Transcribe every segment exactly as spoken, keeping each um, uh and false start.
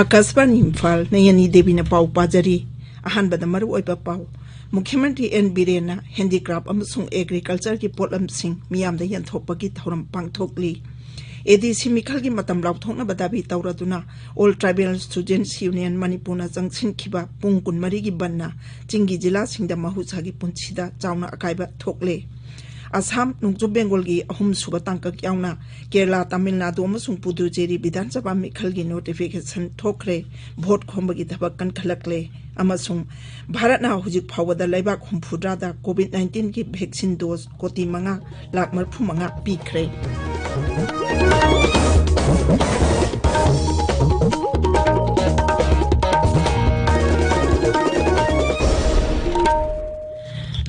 ꯑꯥꯀꯥꯁꯕꯥꯅꯤ ꯏꯝꯐꯥꯜ, ꯅꯌꯅꯤ ꯗꯦꯕꯤꯅ ꯄꯥꯎ ꯄꯥꯖꯔꯤ꯫ ꯑꯍꯥꯟꯕꯗ ꯃꯔꯨꯑꯣꯏꯕ ꯄꯥꯎ꯫ ꯃꯨꯈ꯭ꯌ ꯃꯟꯇ꯭ꯔꯤ ꯑꯦꯟ ꯕꯤꯔꯦꯟꯅ ꯍꯦꯟꯗꯤꯀ꯭ꯔꯥꯐ ꯑꯃꯁꯨꯡ ꯑꯦꯒ꯭ꯔꯤꯀꯜꯆꯔꯒꯤ ꯄꯣꯠꯂꯝꯁꯤꯡ ꯃꯤꯌꯥꯝꯗ ꯌꯦꯟꯊꯣꯛꯄꯒꯤ ꯊꯧꯔꯝ ꯄꯥꯡꯊꯣꯛꯂꯤ꯫ ꯑꯦꯗꯤꯁꯤ ꯃꯤꯈꯜꯒꯤ ꯃꯇꯝ ꯂꯥꯎꯊꯣꯛꯅꯕ Dhabi ꯇꯧꯔꯗꯨꯅ All Tribal Students Union ꯃꯅꯤꯄꯨꯔꯅ ꯆꯪꯁꯤꯟꯈꯤꯕ ꯄꯨꯡ ꯀꯨꯟꯃꯔꯤꯒꯤ ꯕꯟꯅ ꯆꯤꯡꯒꯤ ꯖꯤꯂꯥꯁꯤꯡꯗ ꯃꯍꯧꯁꯥꯒꯤ ꯄꯨꯟꯁꯤꯗ ꯆꯥꯎꯅ ꯑꯀꯥꯏꯕ ꯊꯣꯛꯂꯦ꯫ ꯑꯁꯥꯝ, ꯅꯣꯡꯆꯨꯞ ꯕꯦꯡꯒꯣꯜꯒꯤ ꯑꯍꯨꯝꯁꯨꯕ ꯇꯥꯡꯀꯛ ꯌꯥꯎꯅ ꯀꯦꯔꯂꯥ, ꯇꯥꯃꯤꯜ ꯅꯥꯗꯨ ꯑꯃꯁꯨꯡ ꯄꯨꯗꯨꯆꯦꯔꯤ ꯕꯤꯙꯥꯟ ꯁꯚꯥ ꯃꯤꯈꯜꯒꯤ ꯅꯣꯇꯤꯐꯤꯀꯦꯁꯟ ꯊꯣꯛꯈ꯭ꯔꯦ꯫ ꯚꯣꯠ ꯈꯣꯝꯕꯒꯤ ꯊꯕꯛ ꯀꯟꯈꯠꯂꯛꯂꯦ꯫ ꯑꯃꯁꯨꯡ ꯚꯥꯔꯠꯅ ꯍꯧꯖꯤꯛ ꯐꯥꯎꯕꯗ ꯂꯩꯕꯥꯛ ꯍꯨꯝꯐꯨꯇꯔꯥꯗ ꯀꯣꯚꯤꯗ ꯅꯥꯏꯟꯇꯤꯟꯒꯤ ꯚꯦꯛꯁꯤꯟ ꯗꯣꯖ ꯀꯣꯇꯤ ꯃꯉꯥ ꯂꯥꯈ ꯃꯔꯤꯐꯨ ꯃꯉꯥ ꯄꯤꯈ꯭ꯔꯦ꯫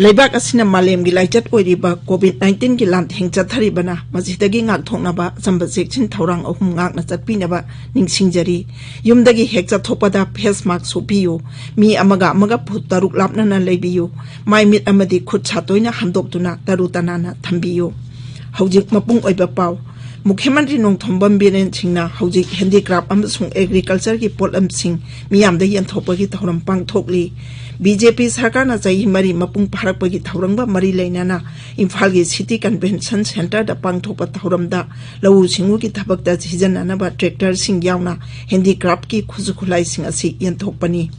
ꯂꯩꯕꯥꯛ ꯑꯁꯤꯅ ꯃꯥꯂꯦꯝꯒꯤ ꯂꯥꯏꯆꯠ ꯑꯣꯏꯔꯤꯕ ꯀꯣꯚꯤꯗ ꯅꯥꯏꯟꯇꯤꯟꯒꯤ ꯂꯥꯟꯊꯦꯡ ꯆꯠꯊꯔꯤꯕꯅ ꯃꯁꯤꯗꯒꯤ ꯉꯥꯛꯊꯣꯛꯅꯕ ꯑꯆꯝꯕ ꯆꯦꯛꯁꯤꯟ ꯊꯧꯔꯥꯡ ꯑꯍꯨꯝ ꯉꯥꯛꯅ ꯆꯠꯄꯤꯅꯕ ꯅꯤꯡꯁꯤꯡꯖꯔꯤ꯫ ꯌꯨꯝꯗꯒꯤ ꯍꯦꯛ ꯆꯠꯊꯣꯛꯄꯗ ꯐꯦꯁ ꯃꯥꯛꯁ ꯎꯞꯄꯤꯌꯨ꯫ ꯃꯤ ꯑꯃꯒ ꯑꯃꯒ ꯐꯨꯠ ꯇꯔꯨꯛ ꯂꯥꯞꯅꯅ ꯂꯩꯕꯤꯌꯨ꯫ ꯃꯥꯏ ꯃꯤꯠ ꯑꯃꯗꯤ ꯈꯨꯠ ꯁꯥ ꯇꯣꯏꯅ ꯍꯟꯗꯣꯛꯇꯨꯅ ꯇꯔꯨ ꯇꯅꯥꯟꯅ ꯊꯝꯕꯤꯌꯨ꯫ ꯍꯧꯖꯤꯛ ꯃꯄꯨꯡ ꯑꯣꯏꯕ ꯄꯥꯎ꯫ ꯃꯨꯈ꯭ꯌ ꯃꯟꯇ꯭ꯔꯤ ꯅꯣꯡꯊꯣꯝꯕꯝ ꯕꯤꯔꯦꯟ ꯁꯤꯡꯅ ꯍꯧꯖꯤꯛ ꯍꯦꯟꯗꯤꯀ꯭ꯔꯥꯐ ꯑꯃꯁꯨꯡ ꯑꯦꯒ꯭ꯔꯤꯀꯜꯆꯔꯒꯤ ꯄꯣꯠꯂꯝꯁꯤꯡ ꯃꯤꯌꯥꯝꯗ ꯌꯦꯟꯊꯣꯛꯄꯒꯤ ꯊꯧꯔꯝ ꯄꯥꯡꯊꯣꯛꯂꯤ꯫ ꯕꯤ ꯖꯦ ꯄꯤ ꯁꯔꯀꯥꯔꯅ ꯆꯍꯤ ꯃꯔꯤ ꯃꯄꯨꯡ ꯐꯥꯔꯛꯄꯒꯤ ꯊꯧꯔꯝꯒ ꯃꯔꯤ ꯂꯩꯅꯅ ꯏꯝꯐꯥꯜꯒꯤ ꯁꯤꯇꯤ ꯀꯟꯚꯦꯟꯁꯟ ꯁꯦꯟꯇꯔꯗ ꯄꯥꯡꯊꯣꯛꯄ ꯊꯧꯔꯝꯗ ꯂꯧꯎ ꯁꯤꯡꯎꯒꯤ ꯊꯕꯛꯇ ꯁꯤꯖꯤꯟꯅꯅꯕ ꯇ꯭ꯔꯦꯛꯇꯔꯁꯤꯡ ꯌꯥꯎꯅ ꯍꯦꯟꯗꯤꯀ꯭ꯔꯥꯐꯀꯤ ꯈꯨꯠꯁꯨ ꯈꯨꯠꯂꯥꯏꯁꯤꯡ ꯑꯁꯤ ꯌꯦꯟꯊꯣꯛꯄꯅꯤ꯫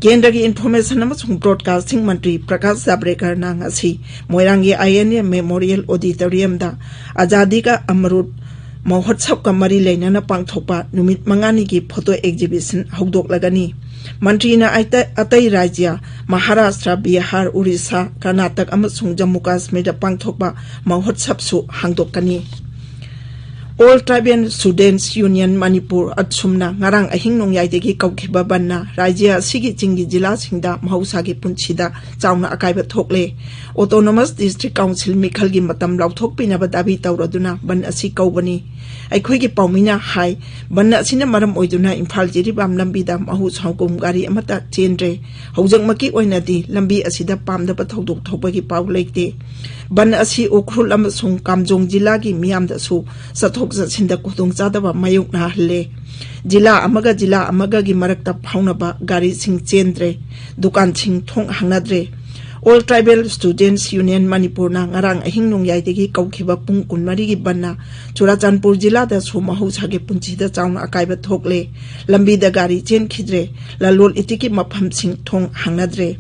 ꯀꯦꯟꯗ꯭ꯔꯒꯤ ꯏꯟꯐꯣꯔꯃꯦꯁꯟ ꯑꯃꯁꯨꯡ ꯕ꯭ꯔꯣꯗꯀꯥꯁꯇꯤꯡ ꯃꯟꯇ꯭ꯔꯤ ꯄ꯭ꯔꯀꯥꯁ ꯖꯥꯕ꯭ꯔꯦꯀꯔꯅ ꯉꯁꯤ ꯃꯣꯏꯔꯥꯡꯒꯤ ꯑꯥꯏ ꯑꯦꯟ ꯑꯦ ꯃꯦꯃꯣꯔꯤꯌꯦꯜ ꯑꯣꯗꯤꯇꯣꯔꯤꯌꯝꯗ ꯑꯖꯥꯗꯤ ꯀꯥ ꯑꯃꯔꯨꯠ ꯃꯍꯣꯠꯁꯕꯀ ꯃꯔꯤ ꯂꯩꯅꯅ ꯄꯥꯡꯊꯣꯛꯄ ꯅꯨꯃꯤꯠ ꯃꯉꯥꯅꯤꯒꯤ ꯐꯣꯇꯣ ꯑꯦꯛꯖꯤꯕꯤꯁꯟ ꯍꯧꯗꯣꯛꯂꯒꯅꯤ꯫ ꯃꯟꯇ꯭ꯔꯤꯅ ꯑꯇꯩ, ꯑꯇꯩ ꯔꯥꯖ꯭ꯌ, ꯃꯍꯥꯔꯥꯁꯇ꯭ꯔ, ꯕꯤꯍꯥꯔ, ꯎꯔꯤꯁꯥ, ꯀꯔꯅꯥꯇꯛ ꯑꯃꯁꯨꯡ ꯖꯝꯃꯨ ꯀꯥꯁꯃꯤꯔꯗ ꯄꯥꯡꯊꯣꯛꯄ ꯃꯍꯣꯠꯁꯕꯁꯨ ꯍꯥꯡꯗꯣꯛꯀꯅꯤ꯫ All Tribal Students Union Manipur, ꯑꯠꯁꯨꯝꯅ ꯉꯔꯥꯡ ꯑꯍꯤꯡ ꯅꯣꯡꯌꯥꯏꯗꯒꯤ ꯀꯧꯈꯤꯕ ꯕꯟꯅ ꯔꯥꯖ꯭ꯌ ꯑꯁꯤꯒꯤ ꯆꯤꯡꯒꯤ ꯖꯤꯂꯥꯁꯤꯡꯗ ꯃꯍꯧꯁꯥꯒꯤ ꯄꯨꯟꯁꯤꯗ ꯆꯥꯎꯅ ꯑꯀꯥꯏꯕ ꯊꯣꯛꯂꯦ꯫ Autonomous District Council ꯃꯤꯈꯜꯒꯤ ꯃꯇꯝ ꯂꯥꯎꯊꯣꯛꯄꯤꯅꯕ ꯗꯥꯕꯤ ꯇꯧꯔꯗꯨꯅ ꯕꯟ ꯑꯁꯤ ꯀꯧꯕꯅꯤ꯫ ꯑꯩꯈꯣꯏꯒꯤ ꯄꯥꯎꯃꯤꯅ ꯍꯥꯏ, ꯕꯟ ꯑꯁꯤꯅ ꯃꯔꯝ ꯑꯣꯏꯗꯨꯅ ꯏꯝꯐꯥꯜ ꯖꯤꯔꯤꯕꯥꯝ ꯂꯝꯕꯤꯗ ꯃꯍꯨ ꯁꯪꯒꯣꯝ ꯒꯥꯔꯤ ꯑꯃꯠꯇ ꯆꯦꯟꯗ꯭ꯔꯦ꯫ ꯍꯧꯖꯤꯛꯃꯛꯀꯤ ꯑꯣꯏꯅꯗꯤ ꯂꯝꯕꯤ ꯑꯁꯤꯗ ꯄꯥꯝꯗꯕ ꯊꯧꯗꯣꯛ ꯊꯣꯛꯄꯒꯤ ꯄꯥꯎ ꯂꯩꯇꯦ꯫ ꯕꯟ ꯑꯁꯤ ꯎꯈ꯭ꯔꯨꯜ ꯑꯃꯁꯨꯡ ꯀꯥꯝꯖꯣꯡ ꯖꯤꯂꯥꯒꯤ ꯃꯤꯌꯥꯝꯗꯁꯨ ꯆꯠꯊꯣꯛ ꯆꯠꯁꯤꯟꯗ ꯈꯨꯗꯣꯡꯆꯥꯗꯕ ꯃꯥꯌꯣꯛꯅꯍꯜꯂꯦ꯫ ꯖꯤꯂꯥ ꯑꯃꯒ ꯖꯤꯂꯥ ꯑꯃꯒꯒꯤ ꯃꯔꯛꯇ ꯐꯥꯎꯅꯕ ꯒꯥꯔꯤꯁꯤꯡ ꯆꯦꯟꯗ꯭ꯔꯦ, ꯗꯨꯀꯥꯟꯁꯤꯡ ꯊꯣꯡ ꯍꯥꯡꯅꯗ꯭ꯔꯦ꯫ All Tribal Students Union ꯃꯅꯤꯄꯨꯔꯅ ꯉꯔꯥꯡ ꯑꯍꯤꯡ ꯅꯣꯡꯌꯥꯏꯗꯒꯤ ꯀꯧꯈꯤꯕ ꯄꯨꯡ ꯀꯨꯟꯃꯔꯤꯒꯤ ꯕꯟꯅ ꯆꯨꯔꯥꯆꯥꯟꯄꯨꯔ ꯖꯤꯂꯥꯗꯁꯨ ꯃꯍꯧꯁꯥꯒꯤ ꯄꯨꯟꯁꯤꯗ ꯆꯥꯎꯅ ꯑꯀꯥꯏꯕ ꯊꯣꯛꯂꯦ꯫ ꯂꯝꯕꯤꯗ ꯒꯥꯔꯤ ꯆꯦꯟꯈꯤꯗ꯭ꯔꯦ꯫ ꯂꯂꯣꯜ ꯏꯇꯤꯛꯀꯤ ꯃꯐꯝꯁꯤꯡ ꯊꯣꯡ ꯍꯥꯡꯅꯗ꯭ꯔꯦ꯫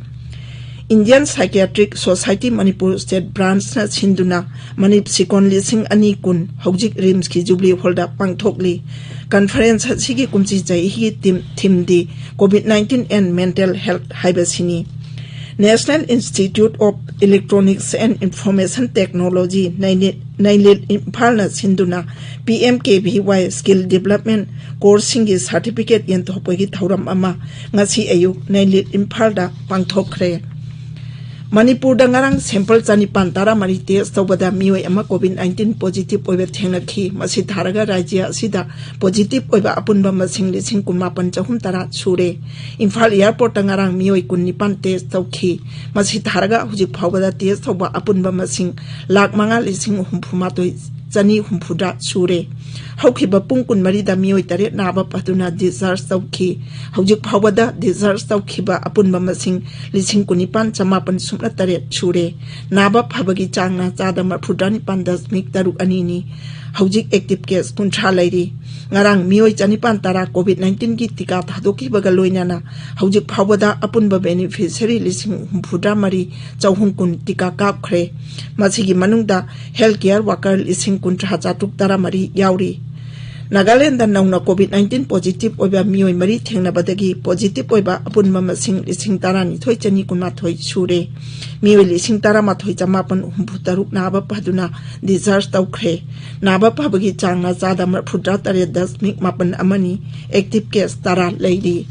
Indian Psychiatric Society Manipur State Branchꯅ ꯁꯤꯟꯗꯨꯅ ꯃꯅꯤꯞ ꯁꯤꯀꯣꯟ ꯂꯤꯁꯤꯡ ꯑꯅꯤ ꯀꯨꯟ ꯍꯧꯖꯤꯛ ꯔꯤꯝꯁꯀꯤ ꯖꯨꯕꯤꯂꯤ ꯍꯣꯜꯗ ꯄꯥꯡꯊꯣꯛꯂꯤ꯫ ꯀꯟꯐꯔꯦꯟꯁ ꯑꯁꯤꯒꯤ ꯀꯨꯝꯁꯤ ꯆꯍꯤꯒꯤ team, ꯊꯤꯝꯗꯤ COVID nineteen and Mental Health ꯍꯥꯏꯕꯁꯤꯅꯤ꯫ National Institute of Electronics and Information Technology, ꯅꯩꯂꯤꯠ, ꯅꯩꯂꯤꯠ ꯏꯝꯐꯥꯜꯅ ꯁꯤꯟꯗꯨꯅ PMKVY Skill Development Courseꯁꯤꯡꯒꯤ ꯁꯥꯔꯇꯤꯐꯤꯀꯦꯠ ꯌꯦꯟꯊꯣꯛꯄꯒꯤ ꯊꯧꯔꯝ ꯑꯃ ꯉꯁꯤ ꯑꯌꯨꯛ ꯅꯩꯂꯤꯠ ꯏꯝꯐꯥꯜꯗ ꯄꯥꯡꯊꯣꯛꯈ꯭ꯔꯦ꯫ ꯃꯅꯤꯄꯨꯔꯗ ꯉꯔꯥꯡ ꯁꯦꯝꯄꯜ ꯆꯅꯤꯄꯥꯟ ꯇꯔꯥꯃꯔꯤ ꯇꯦꯁ ꯇꯧꯕꯗ ꯃꯤꯑꯣꯏ ꯑꯃ COVID nineteen positive ꯑꯣꯏꯕ ꯊꯦꯡꯅꯈꯤ꯫ ꯃꯁꯤ ꯊꯥꯔꯒ ꯔꯥꯖ꯭ꯌ ꯑꯁꯤꯗ positive ꯑꯣꯏꯕ ꯑꯄꯨꯟꯕ ꯃꯁꯤꯡ ꯂꯤꯁꯤꯡ ꯀꯨꯟꯃꯥꯄꯟ ꯆꯍꯨꯝ ꯇꯔꯥ ꯁꯨꯔꯦ꯫ ꯏꯝꯐꯥꯜ ꯑꯦꯌꯥꯔꯄꯣꯔꯠꯇ ꯉꯔꯥꯡ ꯃꯤꯑꯣꯏ ꯀꯨꯟꯅꯤꯄꯥꯟ ꯇꯦꯁ ꯇꯧꯈꯤ꯫ ꯃꯁꯤ ꯊꯥꯔꯒ ꯍꯧꯖꯤꯛ ꯐꯥꯎꯕꯗ ꯇꯦꯁ ꯇꯧꯕ ꯑꯄꯨꯟꯕ ꯃꯁꯤꯡ ꯂꯥꯈ ꯃꯉꯥ ꯂꯤꯁꯤꯡ ꯍꯨꯝꯐꯨ ꯃꯥꯊꯣꯏ ꯆꯅꯤ ꯍꯨꯝꯐꯨꯇꯔꯥ ꯁꯨꯔꯦ꯫ ꯍꯧꯈꯤꯕ ꯄꯨꯡ ꯀꯨꯟꯃꯔꯤꯗ ꯃꯤꯑꯣꯏ ꯇꯔꯦꯠ ꯅꯥꯕ ꯐꯗꯨꯅ discharge ꯇꯧꯈꯤ꯫ ꯍꯧꯖꯤꯛ ꯐꯥꯎꯕꯗ discharge ꯇꯧꯈꯤꯕ ꯑꯄꯨꯟꯕ ꯃꯁꯤꯡ ꯂꯤꯁꯤꯡ ꯀꯨꯟꯅꯤꯄꯥꯟ ꯆꯃꯥꯄꯟ ꯁꯨꯞꯅ ꯇꯔꯦꯠ ꯁꯨꯔꯦ꯫ ꯅꯥꯕ ꯐꯕꯒꯤ ꯆꯥꯡꯅ ꯆꯥꯗ ꯃꯔꯐꯨꯇꯔꯥ ꯅꯤꯄꯥꯟ ꯗꯁꯃꯤꯛ ꯇꯔꯨꯛ ꯑꯅꯤꯅꯤ꯫ ꯍꯧꯖꯤꯛ active case ꯀꯨꯟꯊ꯭ꯔꯥ ꯂꯩꯔꯤ꯫ ꯉꯔꯥꯡ ꯃꯤꯑꯣꯏ ꯆꯅꯤꯄꯥꯟ ꯇꯔꯥ COVID nineteenꯒꯤ ꯇꯤꯀꯥ ꯊꯥꯗꯣꯛꯈꯤꯕꯒ ꯂꯣꯏꯅꯅ ꯍꯧꯖꯤꯛ ꯐꯥꯎꯕꯗ ꯑꯄꯨꯟꯕ beneficiary ꯂꯤꯁꯤꯡ ꯍꯨꯝꯐꯨꯇꯔꯥ ꯃꯔꯤ ꯆꯍꯨꯝ ꯀꯨꯟ ꯇꯤꯀꯥ ꯀꯥꯞꯈ꯭ꯔꯦ꯫ ꯃꯁꯤꯒꯤ ꯃꯅꯨꯡꯗ health care worker ꯂꯤꯁꯤꯡ ꯀꯨꯟꯊ꯭ꯔꯥ ꯆꯥꯇ꯭ꯔꯨꯛ ꯇꯔꯥꯃꯔꯤ ꯌꯥꯎꯔꯤ꯫ ꯅꯥꯒꯥꯂꯦꯟꯗ ꯅꯧꯅ COVID nineteen positive ꯑꯣꯏꯕ ꯃꯤꯑꯣꯏ ꯃꯔꯤ ꯊꯦꯡꯅꯕꯗꯒꯤ positive ꯑꯣꯏꯕ ꯑꯄꯨꯟꯕ ꯃꯁꯤꯡ ꯂꯤꯁꯤꯡ ꯇꯔꯥꯅꯤꯊꯣꯏ ꯆꯅꯤ ꯀꯨꯟꯃꯥꯊꯣꯏ ꯁꯨꯔꯦ꯫ ꯃꯤꯑꯣꯏ ꯂꯤꯁꯤꯡ ꯇꯔꯥꯃꯥꯊꯣꯏ ꯆꯃꯥꯄꯟ ꯍꯨꯝꯐꯨꯇꯔꯨꯛ ꯅꯥꯕ ꯐꯗꯨꯅ discharge ꯇꯧꯈ꯭ꯔꯦ꯫ ꯅꯥꯕ ꯐꯕꯒꯤ ꯆꯥꯡꯅ ꯆꯥꯗ ꯃꯔꯐꯨꯇꯔꯥ ꯇꯔꯦꯠ ꯗꯁꯃꯤꯛ ꯃꯥꯄꯟ ꯑꯃꯅꯤ꯫ Active case ꯇꯔꯥ ꯂꯩꯔꯤ꯫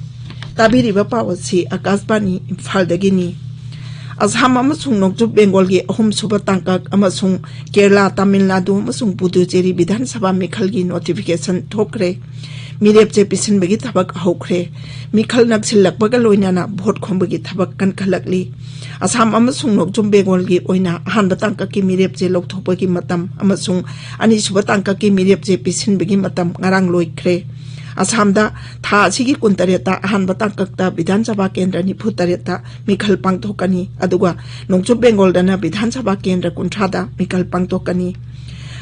ꯇꯥꯕꯤꯔꯤꯕ ꯄꯥꯎ ꯑꯁꯤ ꯑꯀꯥꯁꯕꯥꯅꯤ ꯏꯝꯐꯥꯜꯗꯒꯤꯅꯤ꯫ ꯑꯁꯥꯝ ꯑꯃꯁꯨꯡ ꯅꯣꯡꯆꯨꯞ ꯕꯦꯡꯒꯣꯜꯒꯤ ꯑꯍꯨꯝꯁꯨꯕ ꯇꯥꯡꯀꯛ ꯑꯃꯁꯨꯡ ꯀꯦꯔꯂꯥ, ꯇꯥꯃꯤꯜ ꯅꯥꯗꯨ ꯑꯃꯁꯨꯡ ꯄꯨꯗꯨꯆꯦꯔꯤ ꯕꯤꯙꯥꯟ ꯁꯚꯥ ꯃꯤꯈꯜꯒꯤ ꯅꯣꯇꯤꯐꯤꯀꯦꯁꯟ ꯊꯣꯛꯈ꯭ꯔꯦ꯫ ꯃꯤꯔꯦꯞ ꯆꯦ ꯄꯤꯁꯤꯟꯕꯒꯤ ꯊꯕꯛ ꯍꯧꯈ꯭ꯔꯦ꯫ ꯃꯤꯈꯜ ꯅꯛꯁꯤꯜꯂꯛꯄꯒ ꯂꯣꯏꯅꯅ ꯚꯣꯠ ꯈꯣꯝꯕꯒꯤ ꯊꯕꯛ ꯀꯟꯈꯠꯂꯛꯂꯤ꯫ ꯑꯁꯥꯝ ꯑꯃꯁꯨꯡ ꯅꯣꯡꯆꯨꯞ ꯕꯦꯡꯒꯣꯜꯒꯤ ꯑꯣꯏꯅ ꯑꯍꯥꯟꯕ ꯇꯥꯡꯀꯛꯀꯤ ꯃꯤꯔꯦꯞ ꯆꯦ ꯂꯧꯊꯣꯛꯄꯒꯤ ꯃꯇꯝ ꯑꯃꯁꯨꯡ ꯑꯅꯤꯁꯨꯕ ꯇꯥꯡꯀꯛꯀꯤ ꯃꯤꯔꯦꯞ ꯆꯦ ꯄꯤꯁꯤꯟꯕꯒꯤ ꯃꯇꯝ ꯉꯔꯥꯡ ꯂꯣꯏꯈ꯭ꯔꯦ꯫ ꯑꯁꯥꯝꯗ ꯊꯥ ꯑꯁꯤꯒꯤ ꯀꯨꯟꯇꯔꯦꯠꯇ ꯑꯍꯥꯟꯕ ꯇꯥꯡꯀꯛꯇ ꯕꯤꯙꯥꯟ ꯁꯚꯥ ꯀꯦꯟꯗ꯭ꯔ ꯅꯤꯐꯨ ꯇꯔꯦꯠꯇ ꯃꯤꯈꯜ ꯄꯥꯡꯊꯣꯛꯀꯅꯤ, ꯑꯗꯨꯒ ꯅꯣꯡꯆꯨꯞ ꯕꯦꯡꯒꯣꯜꯗꯅ ꯕꯤꯙꯥꯟ ꯁꯚꯥ ꯀꯦꯟꯗ꯭ꯔ ꯀꯨꯟꯊ꯭ꯔꯥꯗ ꯃꯤꯈꯜ ꯄꯥꯡꯊꯣꯛꯀꯅꯤ꯫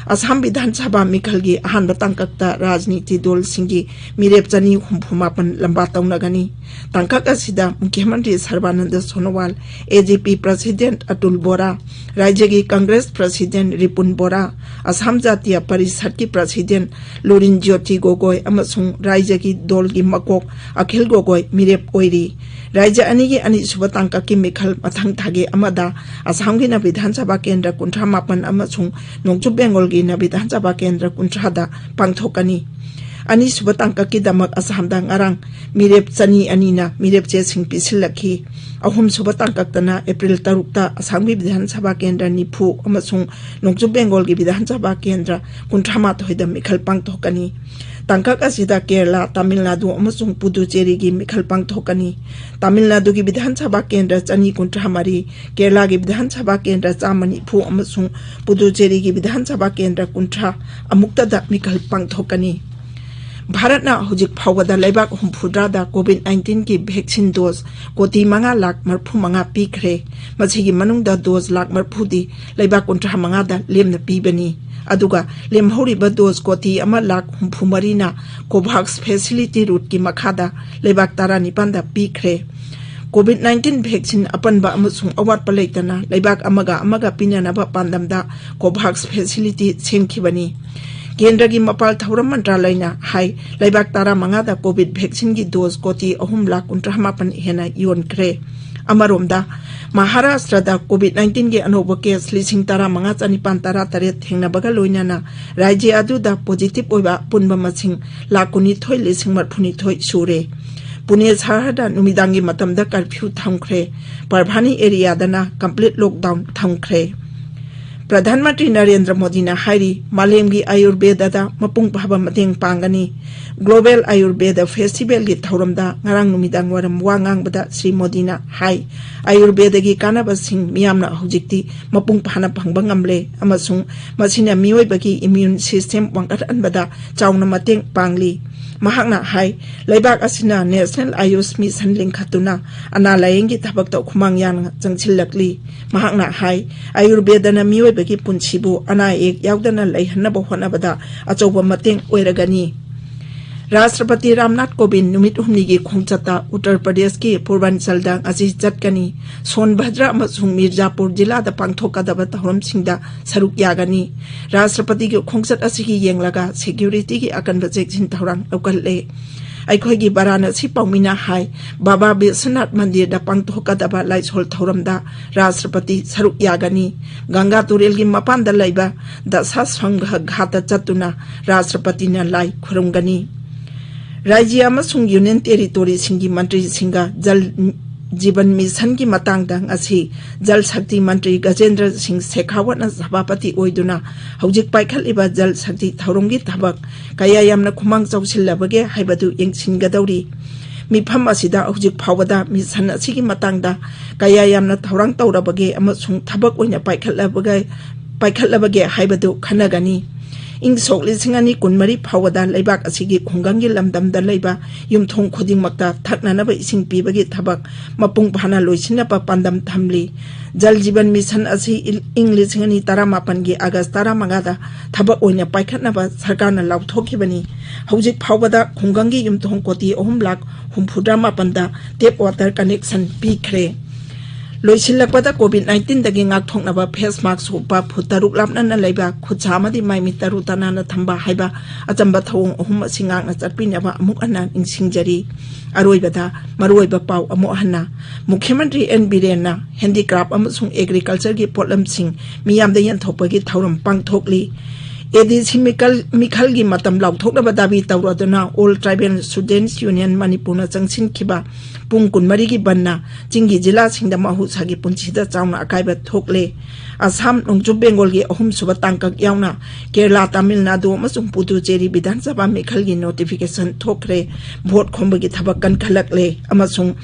ꯑꯁꯥꯝ ꯕꯤꯙꯥꯟ ꯁꯚꯥ ꯃꯤꯈꯜꯒꯤ ꯑꯍꯥꯟꯕ ꯇꯥꯡꯀꯛꯇ ꯔꯥꯖꯅꯤꯇꯤ ꯗꯜꯁꯤꯡꯒꯤ ꯃꯤꯔꯦꯞ ꯆꯅꯤ ꯍꯨꯝꯐꯨ ꯃꯥꯄꯟ ꯂꯝꯕꯥ ꯇꯧꯅꯒꯅꯤ꯫ ꯇꯥꯡꯀꯛ ꯑꯁꯤꯗ ꯃꯨꯈ꯭ꯌ ꯃꯟꯇ꯭ꯔꯤ ꯁꯔꯕꯥꯅꯟꯗ ꯁꯣꯅꯣꯋꯥꯜ, ꯑꯦ ꯖꯦ ꯄꯤ ꯄ꯭ꯔꯁꯤꯗꯦꯟꯠ ꯑꯇꯨꯜ ꯕꯣꯔꯥ, ꯔꯥꯖ꯭ꯌꯒꯤ ꯀꯪꯒ꯭ꯔꯦꯁ ꯄ꯭ꯔꯁꯤꯗꯦꯟꯠ ꯔꯤꯄꯨꯟ ꯕꯣꯔꯥ, ꯑꯁꯥꯝ ꯖꯥꯇꯤꯌ ꯄꯔꯤꯁꯠꯀꯤ ꯄ꯭ꯔꯁꯤꯗꯦꯟꯠ ꯂꯨꯔꯤꯟ ꯖ꯭ꯌꯣꯇꯤ ꯒꯣꯒꯣꯏ ꯑꯃꯁꯨꯡ ꯔꯥꯖ꯭ꯌꯒꯤ ꯗꯜꯒꯤ ꯃꯀꯣꯛ ꯑꯈꯤꯜ ꯒꯣꯒꯣꯏ ꯃꯤꯔꯦꯞ ꯑꯣꯏꯔꯤ꯫ ꯔꯥꯖ꯭ꯌ ꯑꯅꯤꯒꯤ ꯑꯅꯤꯁꯨꯕ ꯇꯥꯡꯀꯛꯀꯤ ꯃꯤꯈꯜ ꯃꯊꯪ ꯊꯥꯒꯤ ꯑꯃꯗ ꯑꯁꯥꯝꯒꯤꯅ ꯕꯤꯙꯥꯟ ꯁꯚꯥ ꯀꯦꯟꯗ꯭ꯔ ꯀꯨꯟꯊ꯭ꯔꯥ ꯃꯥꯄꯟ ꯑꯃꯁꯨꯡ ꯅꯣꯡꯆꯨꯞ ꯕꯦꯡꯒꯣꯜꯒꯤꯅ ꯕꯤꯙꯥꯟ ꯁꯚꯥ ꯀꯦꯟꯗ꯭ꯔ ꯀꯨꯟꯊ꯭ꯔꯥꯗ ꯄꯥꯡꯊꯣꯛꯀꯅꯤ꯫ ꯑꯅꯤꯁꯨꯕ ꯇꯥꯡꯀꯛꯀꯤꯗꯃꯛ ꯑꯁꯥꯝꯗ ꯉꯔꯥꯡ ꯃꯤꯔꯦꯞ ꯆꯅꯤ ꯑꯅꯤꯅ ꯃꯤꯔꯦꯞ ꯆꯦꯁꯤꯡ ꯄꯤꯁꯤꯜꯂꯛꯈꯤ꯫ ꯑꯍꯨꯝꯁꯨꯕ ꯇꯥꯡꯀꯛꯇꯅ ꯑꯦꯄ꯭ꯔꯤꯜ ꯇꯔꯨꯛꯇ ꯑꯁꯥꯝꯒꯤ ꯕꯤꯙꯥꯟ ꯁꯚꯥ ꯀꯦꯟꯗ꯭ꯔ ꯅꯤꯐꯨ ꯑꯃꯁꯨꯡ ꯅꯣꯡꯆꯨꯞ ꯕꯦꯡꯒꯣꯜꯒꯤ ꯕꯤꯙꯥꯟ ꯁꯚꯥ ꯀꯦꯟꯗ꯭ꯔ ꯀꯨꯟꯊ꯭ꯔꯥ ꯃꯥꯊꯣꯏꯗ ꯃꯤꯈꯜ ꯄꯥꯡꯊꯣꯛꯀꯅꯤ꯫ ꯇꯥꯡꯀꯛ ꯑꯁꯤꯗ ꯀꯦꯔꯂꯥ, ꯇꯥꯃꯤꯜ ꯅꯥꯗꯨ ꯑꯃꯁꯨꯡ ꯄꯨꯗꯨꯆꯦꯔꯤꯒꯤ ꯃꯤꯈꯜ ꯄꯥꯡꯊꯣꯛꯀꯅꯤ꯫ ꯇꯥꯃꯤꯜ ꯅꯥꯗꯨꯒꯤ ꯕꯤꯙꯥꯟ ꯁꯚꯥ ꯀꯦꯟꯗ꯭ꯔ ꯆꯅꯤ ꯀꯨꯟꯊ꯭ꯔꯥ ꯃꯔꯤ, ꯀꯦꯔꯂꯥꯒꯤ ꯕꯤꯙꯥꯟ ꯁꯚꯥ ꯀꯦꯟꯗ꯭ꯔ ꯆꯥꯝꯃ ꯅꯤꯐꯨ ꯑꯃꯁꯨꯡ ꯄꯨꯗꯨꯆꯦꯔꯤꯒꯤ ꯕꯤꯙꯥꯟ ꯁꯚꯥ ꯀꯦꯟꯗ꯭ꯔ ꯀꯨꯟꯊ꯭ꯔꯥ ꯑꯃꯨꯛꯇꯗ ꯃꯤꯈꯜ ꯄꯥꯡꯊꯣꯛꯀꯅꯤ꯫ ꯚꯥꯔꯠꯅ ꯍꯧꯖꯤꯛ ꯐꯥꯎꯕꯗ ꯂꯩꯕꯥꯛ ꯍꯨꯝꯐꯨꯇꯔꯥꯗ ꯀꯣꯚꯤꯗ ꯅꯥꯏꯟꯇꯤꯟꯒꯤ ꯚꯦꯛꯁꯤꯟ ꯗꯣꯖ ꯀꯣꯇꯤ ꯃꯉꯥ ꯂꯥꯈ ꯃꯔꯤꯐꯨ ꯃꯉꯥ ꯄꯤꯈ꯭ꯔꯦ꯫ ꯃꯁꯤꯒꯤ ꯃꯅꯨꯡꯗ ꯗꯣꯖ ꯂꯥꯈ ꯃꯔꯤꯐꯨꯗꯤ ꯂꯩꯕꯥꯛ ꯀꯨꯟꯊ꯭ꯔꯥ ꯃꯉꯥꯗ ꯂꯦꯝꯅ ꯄꯤꯕꯅꯤ꯫ ꯑꯗꯨꯒ ꯂꯦꯝꯍꯧꯔꯤꯕ ꯗꯣꯖ ꯀꯣꯇꯤ ꯑꯃ ꯂꯥꯈ ꯍꯨꯝꯐꯨ ꯃꯔꯤꯅ ꯀꯣꯚꯥꯛꯁ ꯐꯦꯁꯤꯂꯤꯇꯤ ꯔꯨꯠꯀꯤ ꯃꯈꯥꯗ ꯂꯩꯕꯥꯛ ꯇꯔꯥꯅꯤꯄꯥꯟꯗ ꯄꯤꯈ꯭ꯔꯦ꯫ ꯀꯣꯚꯤꯗ ꯅꯥꯏꯟꯇꯤꯟ ꯚꯦꯛꯁꯤꯟ ꯑꯄꯟꯕ ꯑꯃꯁꯨꯡ ꯑꯋꯥꯠꯄ ꯂꯩꯇꯅ ꯂꯩꯕꯥꯛ ꯑꯃꯒ ꯑꯃꯒ ꯄꯤꯅꯅꯕ ꯄꯥꯟꯗꯝꯗ ꯀꯣꯚꯥꯛꯁ ꯐꯦꯁꯤꯂꯤꯇꯤ ꯁꯦꯝꯈꯤꯕꯅꯤ꯫ ꯀꯦꯟꯗ꯭ꯔꯒꯤ ꯃꯄꯥꯜ ꯊꯧꯔꯝ ꯃꯟꯇ꯭ꯔꯥꯂꯌꯅ ꯍꯥꯏ, ꯂꯩꯕꯥꯛ ꯇꯔꯥꯃꯉꯥꯗ ꯀꯣꯚꯤꯗ ꯚꯦꯛꯁꯤꯟꯒꯤ ꯗꯣꯖ ꯀꯣꯇꯤ ꯑꯍꯨꯝ ꯂꯥꯈ ꯀꯨꯟꯊ꯭ꯔꯥ ꯃꯥꯄꯟ ꯍꯦꯟꯅ ꯌꯣꯟꯈ꯭ꯔꯦ꯫ ꯑꯃꯔꯣꯝꯗ, ꯃꯍꯥꯔꯥꯁꯇ꯭ꯔꯗ ꯀꯣꯚꯤꯗ ꯅꯥꯏꯟꯇꯤꯟꯒꯤ ꯑꯅꯧꯕ ꯀꯦꯁ ꯂꯤꯁꯤꯡ ꯇꯔꯥꯃꯉꯥ ꯆꯅꯤꯄꯥꯟ ꯇꯔꯥꯇꯔꯦꯠ ꯊꯦꯡꯅꯕꯒ ꯂꯣꯏꯅꯅ ꯔꯥꯖ꯭ꯌ ꯑꯗꯨꯗ ꯄꯣꯖꯤꯇꯤꯚ ꯑꯣꯏꯕ ꯑꯄꯨꯟꯕ ꯃꯁꯤꯡ ꯂꯥꯈ ꯀꯨꯟꯅꯤꯊꯣꯏ ꯂꯤꯁꯤꯡ ꯃꯔꯤꯐꯨꯅꯤꯊꯣꯏ ꯁꯨꯔꯦ꯫ ꯄꯨꯅꯦ ꯁꯍꯔꯗ ꯅꯨꯃꯤꯗꯥꯡꯒꯤ ꯃꯇꯝꯗ ꯀꯔꯐ꯭ꯌꯨ ꯊꯝꯈ꯭ꯔꯦ꯫ ꯄꯔꯚꯥꯅꯤ ꯑꯦꯔꯤꯌꯥꯗꯅ ꯀꯝꯄ꯭ꯂꯤꯠ ꯂꯣꯛꯗꯥꯎꯟ ꯊꯝꯈ꯭ꯔꯦ꯫ ꯄ꯭ꯔꯙꯥꯟ ꯃꯟꯇ꯭ꯔꯤ ꯅꯔꯦꯟꯗ꯭ꯔ ꯃꯣꯗꯤꯅ ꯍꯥꯏꯔꯤ, ꯃꯥꯂꯦꯝꯒꯤ ꯑꯌꯨꯔꯕꯦꯗꯗ ꯃꯄꯨꯡ ꯐꯥꯕ ꯃꯇꯦꯡ ꯄꯥꯡꯒꯅꯤ꯫ ꯒ꯭ꯂꯣꯕꯦꯜ ꯑꯌꯨꯔꯕꯦꯗ ꯐꯦꯁꯇꯤꯚꯦꯜꯒꯤ ꯊꯧꯔꯝꯗ ꯉꯔꯥꯡ ꯅꯨꯃꯤꯗꯥꯡ ꯋꯥꯏꯔꯝ ꯋꯥ ꯉꯥꯡꯕꯗ ꯁ꯭ꯔꯤ ꯃꯣꯗꯤꯅ ꯍꯥꯏ, ꯑꯌꯨꯔꯕꯦꯗꯒꯤ ꯀꯥꯟꯅꯕꯁꯤꯡ ꯃꯤꯌꯥꯝꯅ ꯍꯧꯖꯤꯛꯇꯤ ꯃꯄꯨꯡ ꯐꯥꯅ ꯐꯪꯕ ꯉꯝꯂꯦ ꯑꯃꯁꯨꯡ ꯃꯁꯤꯅ ꯃꯤꯑꯣꯏꯕꯒꯤ ꯏꯃ꯭ꯌꯨꯟ ꯁꯤꯁꯇꯦꯝ ꯋꯥꯡꯈꯠꯍꯟꯕꯗ ꯆꯥꯎꯅ ꯃꯇꯦꯡ ꯄꯥꯡꯂꯤ꯫ ꯃꯍꯥꯛꯅ ꯍꯥꯏ, ꯂꯩꯕꯥꯛ ꯑꯁꯤꯅ ꯅꯦꯁꯅꯦꯜ ꯑꯌꯨꯁ ꯃꯤꯁꯟ ꯂꯤꯡꯈꯠꯇꯨꯅ ꯑꯅꯥ ꯂꯥꯌꯦꯡꯒꯤ ꯊꯕꯛꯇ ꯈꯨꯃꯥꯡ ꯌꯥꯝꯅ ꯆꯪꯁꯤꯜꯂꯛꯂꯤ꯫ ꯃꯍꯥꯛꯅ ꯍꯥꯏ, ꯑꯌꯨꯔꯕꯦꯗꯅ ꯃꯤꯑꯣꯏꯕꯒꯤ ꯄꯨꯟꯁꯤꯕꯨ ꯑꯅꯥ ꯑꯌꯦꯛ ꯌꯥꯎꯗꯅ ꯂꯩꯍꯟꯅꯕ ꯍꯣꯠꯅꯕꯗ ꯑꯆꯧꯕ ꯃꯇꯦꯡ ꯑꯣꯏꯔꯒꯅꯤ꯫ ꯔꯥꯁꯇ꯭ꯔꯄꯇꯤ ꯔꯥꯝꯅꯥꯊ ꯀꯣꯕꯤꯟꯗ ꯅꯨꯃꯤꯠ ꯍꯨꯝꯅꯤꯒꯤ ꯈꯣꯡꯆꯠꯇ ꯎꯠꯇꯔ ꯄ꯭ꯔꯗꯦꯁꯀꯤ ꯄꯨꯔꯕꯥꯟꯆꯜꯗ ꯉꯁꯤ ꯆꯠꯀꯅꯤ꯫ ꯁꯣꯟꯚꯗ꯭ꯔ ꯑꯃꯁꯨꯡ ꯃꯤꯔꯖꯥꯄꯨꯔ ꯖꯤꯂꯥꯗ ꯄꯥꯡꯊꯣꯛꯀꯗꯕ ꯊꯧꯔꯝꯁꯤꯡꯗ ꯁꯔꯨꯛ ꯌꯥꯒꯅꯤ꯫ ꯔꯥꯁꯇ꯭ꯔꯄꯇꯤꯒꯤ ꯈꯣꯡꯆꯠ ꯑꯁꯤꯒꯤ ꯌꯦꯡꯂꯒ ꯁꯦꯀ꯭ꯌꯨꯔꯤꯇꯤꯒꯤ ꯑꯀꯟꯕ ꯆꯦꯛꯁꯤꯟ ꯊꯧꯔꯥꯡ ꯂꯧꯈꯠꯂꯦ꯫ ꯑꯩꯈꯣꯏꯒꯤ ꯕꯔꯥꯅꯁꯤ ꯄꯥꯎꯃꯤꯅ ꯍꯥꯏ, ꯕꯥꯕꯥ ꯕꯤꯁ꯭ꯋꯅꯥꯊ ꯃꯟꯗꯤꯔꯗ ꯄꯥꯡꯊꯣꯛꯀꯗꯕ ꯂꯥꯏꯁꯣꯜ ꯊꯧꯔꯝꯗ ꯔꯥꯁꯇ꯭ꯔꯄꯇꯤ ꯁꯔꯨꯛ ꯌꯥꯒꯅꯤ꯫ ꯒꯪꯒꯥ ꯇꯨꯔꯦꯜꯒꯤ ꯃꯄꯥꯟꯗ ꯂꯩꯕ ꯗꯁꯥꯁ꯭ꯋꯪꯒ ꯘꯥꯠꯇ ꯆꯠꯇꯨꯅ ꯔꯥꯁꯇ꯭ꯔꯄꯇꯤꯅ ꯂꯥꯏ ꯈꯨꯔꯨꯝꯒꯅꯤ꯫ ꯔꯥꯖ꯭ꯌ ꯑꯃꯁꯨꯡ ꯌꯨꯅꯤꯌꯟ ꯇꯦꯔꯤꯇꯣꯔꯤꯁꯤꯡꯒꯤ ꯃꯟꯇ꯭ꯔꯤꯁꯤꯡꯒ ꯖꯜ ꯖꯤꯕꯟ ꯃꯤꯁꯟꯒꯤ ꯃꯇꯥꯡꯗ ꯉꯁꯤ ꯖꯜ ꯁꯛꯇꯤ ꯃꯟꯇ꯭ꯔꯤ ꯒꯖꯦꯟꯗ꯭ꯔ ꯁꯤꯡ ꯁꯦꯈꯥꯋꯠꯅ ꯁꯚꯥꯄꯇꯤ ꯑꯣꯏꯗꯨꯅ ꯍꯧꯖꯤꯛ ꯄꯥꯏꯈꯠꯂꯤꯕ ꯖꯜ ꯁꯛꯇꯤ ꯊꯧꯔꯝꯒꯤ ꯊꯕꯛ ꯀꯌꯥ ꯌꯥꯝꯅ ꯈꯨꯃꯥꯡ ꯆꯥꯎꯁꯤꯜꯂꯕꯒꯦ ꯍꯥꯏꯕꯗꯨ ꯌꯦꯡꯁꯤꯟꯒꯗꯧꯔꯤ꯫ ꯃꯤꯐꯝ ꯑꯁꯤꯗ ꯍꯧꯖꯤꯛ ꯐꯥꯎꯕꯗ ꯃꯤꯁꯟ ꯑꯁꯤꯒꯤ ꯃꯇꯥꯡꯗ ꯀꯌꯥ ꯌꯥꯝꯅ ꯊꯧꯔꯥꯡ ꯇꯧꯔꯕꯒꯦ ꯑꯃꯁꯨꯡ ꯊꯕꯛ ꯑꯣꯏꯅ ꯄꯥꯏꯈꯠꯂꯕꯒꯦ, ꯄꯥꯏꯈꯠꯂꯕꯒꯦ ꯍꯥꯏꯕꯗꯨ ꯈꯟꯅꯒꯅꯤ꯫ ꯏꯪ ꯁꯣꯛ ꯂꯤꯁꯤꯡ ꯑꯅꯤ ꯀꯨꯟꯃꯔꯤ ꯐꯥꯎꯕꯗ ꯂꯩꯕꯥꯛ ꯑꯁꯤꯒꯤ ꯈꯨꯡꯒꯪꯒꯤ ꯂꯝꯗꯝꯗ ꯂꯩꯕ ꯌꯨꯝꯊꯣꯡ ꯈꯨꯗꯤꯡꯃꯛꯇ ꯊꯛꯅꯅꯕ ꯏꯁꯤꯡ ꯄꯤꯕꯒꯤ ꯊꯕꯛ ꯃꯄꯨꯡ ꯐꯥꯅ ꯂꯣꯏꯁꯤꯟꯅꯕ ꯄꯥꯟꯗꯝ ꯊꯝꯂꯤ꯫ ꯖꯜ ꯖꯤꯕꯟ ꯃꯤꯁꯟ ꯑꯁꯤ ꯏꯜ-, ꯏꯪ ꯂꯤꯁꯤꯡ ꯑꯅꯤ ꯇꯔꯥꯃꯥꯄꯟꯒꯤ ꯑꯥꯒꯁ ꯇꯔꯥꯃꯉꯥꯗ ꯊꯕꯛ ꯑꯣꯏꯅ ꯄꯥꯏꯈꯠꯅꯕ ꯁꯔꯀꯥꯔꯅ ꯂꯥꯎꯊꯣꯛꯈꯤꯕꯅꯤ꯫ ꯍꯧꯖꯤꯛ ꯐꯥꯎꯕꯗ ꯈꯨꯡꯒꯪꯒꯤ ꯌꯨꯝꯊꯣꯡ ꯀꯣꯇꯤ ꯑꯍꯨꯝ ꯂꯥꯈ ꯍꯨꯝꯐꯨꯇꯔꯥꯃꯥꯄꯟꯗ ꯇꯦꯞ ꯋꯥꯇꯔ ꯀꯅꯦꯛꯁꯟ ꯄꯤꯈ꯭ꯔꯦ꯫ ꯂꯣꯏꯁꯤꯜꯂꯛꯄꯗ, ꯀꯣꯚꯤꯗ ꯅꯥꯏꯟꯇꯤꯟꯗꯒꯤ ꯉꯥꯛꯊꯣꯛꯅꯕ ꯐꯦꯁ ꯃꯥꯛꯁ ꯎꯞꯄ, ꯐꯨꯠ ꯇꯔꯨꯛ ꯂꯥꯞꯅꯅ ꯂꯩꯕ, ꯈꯨꯠꯁꯥ ꯑꯃꯗꯤ ꯃꯥꯏ ꯃꯤꯠ ꯇꯔꯨ ꯇꯅꯥꯟꯅ ꯊꯝꯕ ꯍꯥꯏꯕ ꯑꯆꯝꯕ ꯊꯧꯑꯣꯡ ꯑꯍꯨꯝ ꯑꯁꯤ ꯉꯥꯛꯅ ꯆꯠꯄꯤꯅꯕ ꯑꯃꯨꯛ ꯍꯟꯅ ꯅꯤꯡꯁꯤꯡꯖꯔꯤ꯫ ꯑꯔꯣꯏꯕꯗ, ꯃꯔꯨꯑꯣꯏꯕ ꯄꯥꯎ ꯑꯃꯨꯛ ꯍꯟꯅ꯫ ꯃꯨꯈ꯭ꯌ ꯃꯟꯇ꯭ꯔꯤ ꯑꯦꯟ ꯕꯤꯔꯦꯟꯅ ꯍꯦꯟꯗꯤꯀ꯭ꯔꯥꯐ ꯑꯃꯁꯨꯡ ꯑꯦꯒ꯭ꯔꯤꯀꯜꯆꯔꯒꯤ ꯄꯣꯠꯂꯝꯁꯤꯡ ꯃꯤꯌꯥꯝꯗ ꯌꯦꯟꯊꯣꯛꯄꯒꯤ ꯊꯧꯔꯝ ꯄꯥꯡꯊꯣꯛꯂꯤ꯫ ꯑꯦꯗꯤꯁꯤ ꯃꯤꯈꯜ, ꯃꯤꯈꯜꯒꯤ ꯃꯇꯝ ꯂꯥꯎꯊꯣꯛꯅꯕ Dhabi ꯇꯧꯔꯗꯨꯅ All Tribal Students Union ꯃꯅꯤꯄꯨꯔꯅ ꯆꯪꯁꯤꯟꯈꯤꯕ ꯄꯨꯡ ꯀꯨꯟꯃꯔꯤꯒꯤ ꯕꯟꯅ ꯆꯤꯡꯒꯤ ꯖꯤꯂꯥꯁꯤꯡꯗ ꯃꯍꯧꯁꯥꯒꯤ ꯄꯨꯟꯁꯤꯗ ꯆꯥꯎꯅ ꯑꯀꯥꯏꯕ ꯊꯣꯛꯂꯦ꯫ ꯑꯁꯥꯝ, ꯅꯣꯡꯆꯨꯞ ꯕꯦꯡꯒꯣꯜꯒꯤ ꯑꯍꯨꯝꯁꯨꯕ ꯇꯥꯡꯀꯛ ꯌꯥꯎꯅ ꯀꯦꯔꯂꯥ, ꯇꯥꯃꯤꯜ ꯅꯥꯗꯨ ꯑꯃꯁꯨꯡ ꯄꯨꯗꯨꯆꯦꯔꯤ ꯕꯤꯙꯥꯟ ꯁꯚꯥ ꯃꯤꯈꯜꯒꯤ ꯅꯣꯇꯤꯐꯤꯀꯦꯁꯟ ꯊꯣꯛꯈ꯭ꯔꯦ꯫ ꯚꯣꯠ ꯈꯣꯝꯕꯒꯤ ꯊꯕꯛ ꯀꯟꯈꯠꯂꯛꯂꯦ ꯑꯃꯁꯨꯡ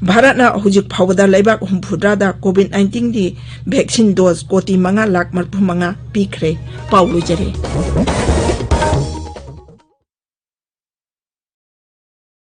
ꯚꯥꯔꯠꯅ ꯍꯧꯖꯤꯛ ꯐꯥꯎꯕꯗ ꯂꯩꯕꯥꯛ ꯍꯨꯝꯐꯨꯇꯔꯥꯗ ꯀꯣꯚꯤꯗ ꯅꯥꯏꯟꯇꯤꯟꯒꯤ ꯚꯦꯛꯁꯤꯟ ꯗꯣꯖ ꯀꯣꯇꯤ ꯃꯉꯥ ꯂꯥꯈ ꯃꯔꯤꯐꯨ ꯃꯉꯥ ꯄꯤꯈ꯭ꯔꯦ꯫ ꯄꯥꯎ ꯂꯣꯏꯖꯔꯦ꯫